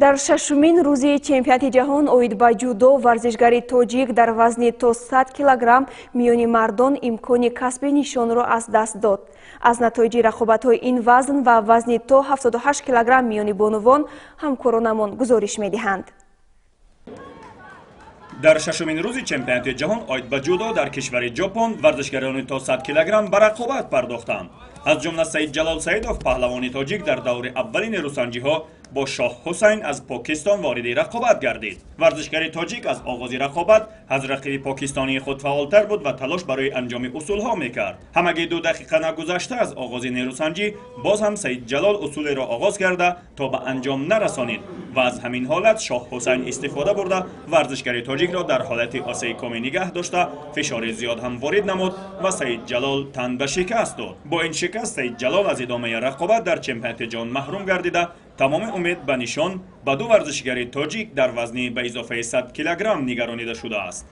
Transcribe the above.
Дар шашумин рӯзи чемпионати ҷаҳон оид ба ҷудо варзишгари тоҷик дар вазни то 100 килограмм миёни мардон имкони касби нишонро аз даст дод. Аз натоиҷи рақобатҳои ин вазн ва вазни то 78 килограмм миёни бонувон ҳамкоронамон гузориш медиҳанд. Дар шашумин рӯзи чемпионати ҷаҳон оид ба ҷудо дар кишвари Ҷопон варзишгарони то 100 килограмм ба рақобат пардохтанд. Аз ҷумла Саид Ҷалол Саидов, паҳлавони тоҷик, дар даври аввали нерӯсанҷиҳо бо Шоҳ Ҳусайн аз Покистон вориди рақобат гардид. Варзишгари тоҷик аз оғози рақобат аз рақиби покистонии худ фаъолтар буд ва талош барои анҷоми усулҳо мекард. Ҳамагӣ 2 дақиқа нагузашта аз оғози нерӯсанҷӣ боз ҳам Саид Ҷалол усулеро оғоз карда то ба анҷом нарасонид ва аз ҳамин ҳолат Шоҳ Ҳусайн истифода бурда, варзишгари тоҷикро дар ҳолати осекомӣ нигаҳ дошта, фишори зиёд ҳам ворид намуд ва Саид Ҷалол тан ба шикаст дод. Бо ин шикаст Саид Ҷалол аз идомаи рақобат дар чемпионати ҷаҳон маҳрум гардида, тамоми умед ба нишон ба ду варзишгари тоҷик дар вазни ба изофаи 100 килограмм нигаронида шудааст.